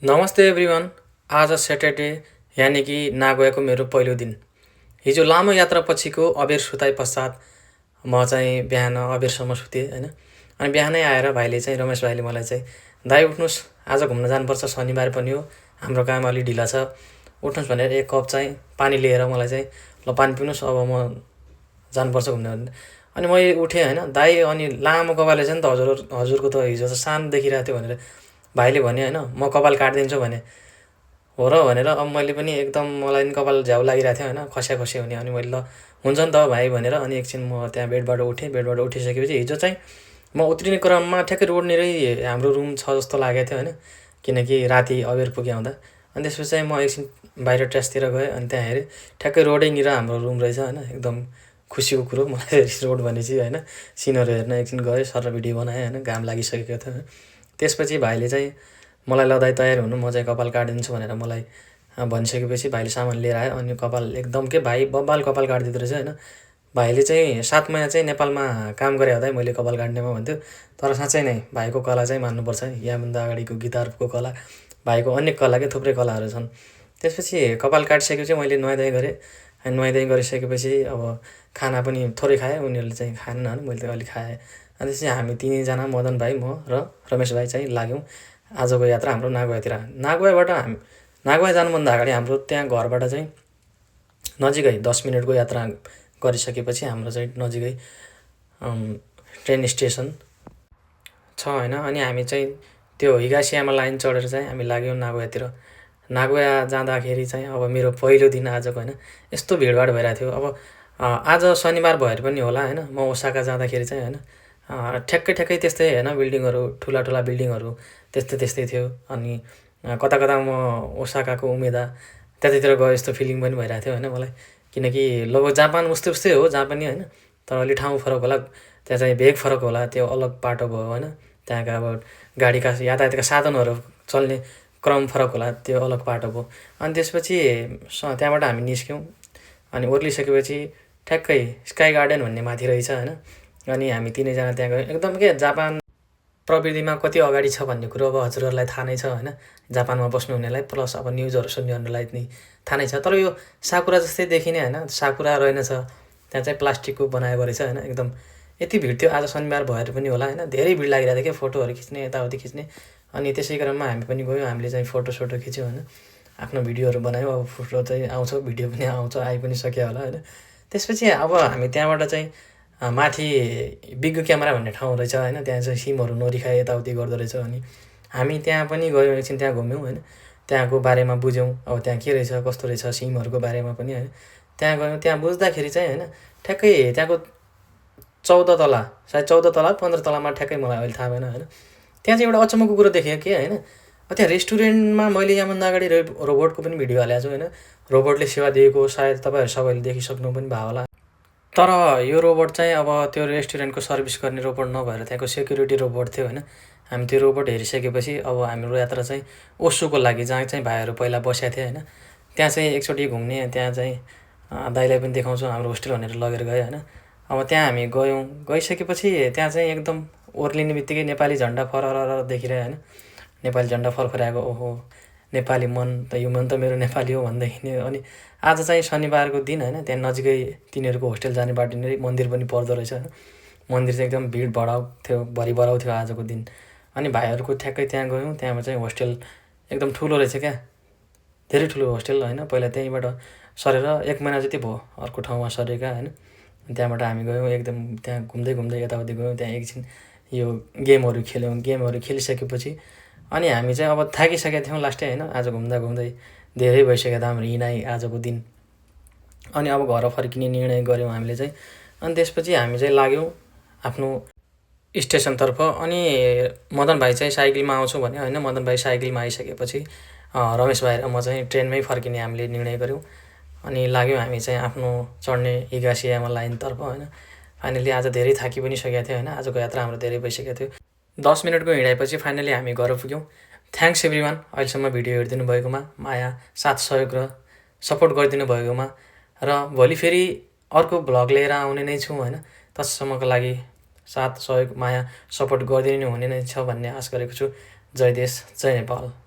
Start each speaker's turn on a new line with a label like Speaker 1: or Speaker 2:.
Speaker 1: नमस्ते एभ्रिवान। आज सैटरडे यानि कि नागोयाको मेरो पहिलो दिन। हिजो लामो यात्रापछिको अबेर सुताइ पश्चात म चाहिँ बिहान अबेरसम्म सुतेँ हैन। अनि बिहानै आएर भाइले चाहिँ रमेश भाइले मलाई चाहिँ दाइ उठ्नुहोस् आज घुम्न जानुपर्छ, शनिबार पनि हो, हाम्रो काम अलि ढिला छ, उठ्नुहोस् भनेर एक कप चाहिँ पानी लिएर मलाई चाहिँ ल पानी पिउनुहोस् अब म जानुपर्छ घुम्न भनेर। अनि मैले उठेँ हैन, दाइ अनि लामो कपाल रहेछ नि त हजुरको त हिजो त सानो देखिरहेको थियो भनेर भाइले भन्यो हैन, म कपाल काटिदिन्छु भने। हो र भनेर अब मैले पनि एकदम मलाई पनि कपाल झ्याउ लागिरहेको थियो होइन, खस्या खस्यो हुने। अनि मैले ल हुन्छ नि त भाइ भनेर अनि एकछिन म त्यहाँ बेडबाट उठेँ। बेडबाट उठिसकेपछि हिजो चाहिँ म उत्रिने क्रममा ठ्याक्कै रोडनिरै हाम्रो रुम छ जस्तो लागेको थियो होइन, किनकि राति अबेर पुगेँ आउँदा। अनि त्यसपछि चाहिँ म एकछिन बाहिर टेरेसतिर गएँ अनि त्यहाँ हेरेँ ठ्याक्कै रोडैनिर हाम्रो रुम रहेछ होइन। एकदम खुसीको कुरो मलाई रोड भनेपछि होइन, सिनहरू हेर्न एकछिन गएँ, सर भिडियो बनाएँ होइन, घाम लागिसकेको थियो। त्यसपछि भाइले चाहिँ मलाई ल दाइ तयार हुनु म चाहिँ कपाल काटिदिन्छु भनेर मलाई भनिसकेपछि भाइले सामान लिएर आयो। अनि कपाल एकदम के भाइ बब्बाल कपाल काटिदिँदो रहेछ होइन। भाइले चाहिँ 7 महिना चाहिँ नेपालमा काम गरे हो दाइ मैले कपाल काट्नेमा भन्थ्यो। तर साँच्चै नै भाइको कला चाहिँ मान्नुपर्छ है। यहाँभन्दा अगाडिको गिटारको कला, भाइको अन्य कला के थुप्रै कलाहरू छन्। त्यसपछि कपाल काटिसकेपछि मैले नुहाइधुवाइ गरेँ। अनि नुहाइधुवाइ गरिसकेपछि अब खाना पनि थोरै खाएँ, उनीहरूले चाहिँ खाएन होइन, मैले त अलिक खाएँ। अनि त्यसपछि हामी तिनैजना मदन भाइ, म र रमेश भाइ चाहिँ लाग्यौँ आजको यात्रा हाम्रो नागोयातिर। नागोया जानुभन्दा अगाडि हाम्रो त्यहाँ घरबाट चाहिँ नजिकै 10 मिनटको यात्रा गरिसकेपछि हाम्रो चाहिँ नजिकै ट्रेन स्टेसन छ होइन। अनि हामी चाहिँ त्यो हिगासियामा लाइन चढेर चाहिँ हामी लाग्यौँ नागोयातिर। नागोया जाँदाखेरि चाहिँ अब मेरो पहिलो दिन आजको होइन, यस्तो भिडभाड भइरहेको थियो। अब आज शनिबार भएर पनि होला होइन, म ओसाका जाँदाखेरि चाहिँ होइन ठ्याक्कै ठ्याक्कै त्यस्तै होइन, बिल्डिङहरू ठुला ठुला बिल्डिङहरू त्यस्तै त्यस्तै थियो। अनि कता कता म ओसाकाको उमेदा त्यतातिर गए जस्तो फिलिङ पनि भइरहेको थियो होइन मलाई। किनकि लगभग जापान उस्तै उस्तै हो जहाँ पनि होइन, तर अलि ठाउँ फरक होला, त्यहाँ चाहिँ भेग फरक होला, त्यो अलग बाटो भयो होइन। त्यहाँका अब गाडीका यातायातका साधनहरू चल्ने क्रम फरक होला, त्यो अलग बाटो भयो। अनि त्यसपछि त्यहाँबाट हामी निस्क्यौँ। अनि ओर्लिसकेपछि ठ्याक्कै स्काई गार्डन भन्ने माथि रहेछ होइन। अनि हामी तिनैजना त्यहाँ गयौँ। एकदम के जापान प्रविधिमा कति अगाडि छ भन्ने कुरो अब हजुरहरूलाई थाहा नै छ होइन, जापानमा बस्नुहुनेलाई प्लस अब न्युजहरू सुन्नेहरूलाई नि थाहा नै छ। तर यो साकुरा जस्तै देखिने होइन, साकुरा रहेनछ त्यहाँ चाहिँ प्लास्टिकको बनाएको रहेछ होइन। एकदम यति भिड थियो, आज शनिबार भएर पनि होला होइन, धेरै भिड लागिरहेको थियो क्या, फोटोहरू खिच्ने यताउति खिच्ने। अनि त्यसै क्रममा हामी पनि गयौँ, हामीले चाहिँ फोटोसोटो खिच्यौँ होइन, आफ्नो भिडियोहरू बनायौँ। अब फोटो चाहिँ आउँछ, भिडियो पनि आउँछ, आइ पनि सक्यो होला होइन। त्यसपछि अब हामी त्यहाँबाट चाहिँ माथि बिग क्यामेरा भन्ने ठाउँ रहेछ होइन, त्यहाँ चाहिँ सिमहरू नरिखाए यताउति गर्दो रहेछ। अनि हामी त्यहाँ पनि गयौँ, एकछिन त्यहाँ घुम्यौँ होइन, त्यहाँको बारेमा बुझ्यौँ अब त्यहाँ के रहेछ कस्तो रहेछ सिमहरूको बारेमा पनि होइन। त्यहाँ गयौँ, त्यहाँ बुझ्दाखेरि चाहिँ होइन ठ्याक्कै त्यहाँको 14 तला, सायद 14 तला 15 तलामा ठ्याक्कै मलाई अहिले थाहा भएन होइन। त्यहाँ चाहिँ एउटा अचम्मको कुरो देखेँ के होइन, त्यहाँ रेस्टुरेन्टमा मैले यहाँभन्दा अगाडि रोबोटको पनि भिडियो हालेको छु होइन, रोबोटले सेवा दिएको सायद तपाईँहरू सबैले देखिसक्नु पनि भयो होला। तर यो रोबोट चाहिँ अब त्यो रेस्टुरेन्टको सर्भिस गर्ने रोबोट नभएर त्यहाँको सेक्युरिटी रोबोट थियो होइन। हामी त्यो रोबोट हेरिसकेपछि अब हाम्रो यात्रा चाहिँ ओसुको लागि, जहाँ चाहिँ भाइहरू पहिला बसेका थिए होइन, त्यहाँ चाहिँ एकचोटि घुम्ने, त्यहाँ चाहिँ दाइलाई पनि देखाउँछु हाम्रो होस्टेल भनेर लगेर गयो होइन। अब त्यहाँ हामी गयौँ, गइसकेपछि त्यहाँ चाहिँ एकदम ओर्लिने बित्तिकै नेपाली झन्डा फरर देखिरह्यो होइन, नेपाली झन्डा फरफराएको। ओहो नेपाली मन त, यो मन त मेरो नेपाली हो भन्दैखेरि। अनि आज चाहिँ शनिबारको दिन होइन, त्यहाँ नजिकै तिनीहरूको होस्टेल जाने बाटोनिरै मन्दिर पनि पर्दो रहेछ होइन। मन्दिर चाहिँ एकदम भिड भडाउ थियो, भरि भराउ थियो आजको दिन। अनि भाइहरूको ठ्याक्कै त्यहाँ गयौँ, त्यहाँ चाहिँ होस्टेल एकदम ठुलो रहेछ क्या, धेरै ठुलो होस्टेल होइन। पहिला त्यहीँबाट सरेर 1 महिना जति भयो अर्को ठाउँमा सरेका होइन। त्यहाँबाट हामी गयौँ, एकदम त्यहाँ घुम्दै घुम्दै यताउति गयौँ, त्यहाँ एकछिन यो गेमहरू खेल्यौँ। गेमहरू खेलिसकेपछि अनि हामी चाहिँ अब थाकिसकेका थियौँ लास्टै होइन, आज घुम्दा घुम्दै धेरै भइसकेको थियो हाम्रो हिँडाइ आजको दिन। अनि अब घर फर्किने निर्णय गऱ्यौँ हामीले चाहिँ। अनि त्यसपछि हामी चाहिँ लाग्यौँ आफ्नो स्टेसनतर्फ। अनि मदन भाइ चाहिँ साइकलमा आउँछु भन्यो होइन, मदन भाइ साइकलमा आइसकेपछि रमेश भाइ र म चाहिँ ट्रेनमै फर्किने हामीले निर्णय गऱ्यौँ। अनि लाग्यौँ हामी चाहिँ आफ्नो चढ्ने हिगासियामा लाइनतर्फ होइन। फाइनली आज धेरै थाकि पनि सकेको थियो होइन, आजको यात्रा हाम्रो धेरै भइसकेको थियो। 10 मिनटको हिँडाइपछि फाइनली हामी घर पुग्यौँ। थ्याङ्क्स एभ्रिवान अहिलेसम्म भिडियो हेरिदिनु भएकोमा, माया साथ सहयोग र सपोर्ट गरिदिनु भएकोमा। र भोलि फेरि अर्को भ्लग लिएर आउने नै छु होइन, तत्सम्मको लागि साथ सहयोग माया सपोर्ट गरिदिनु हुने नै छ भन्ने आश गरेको छु। जय देश जय नेपाल।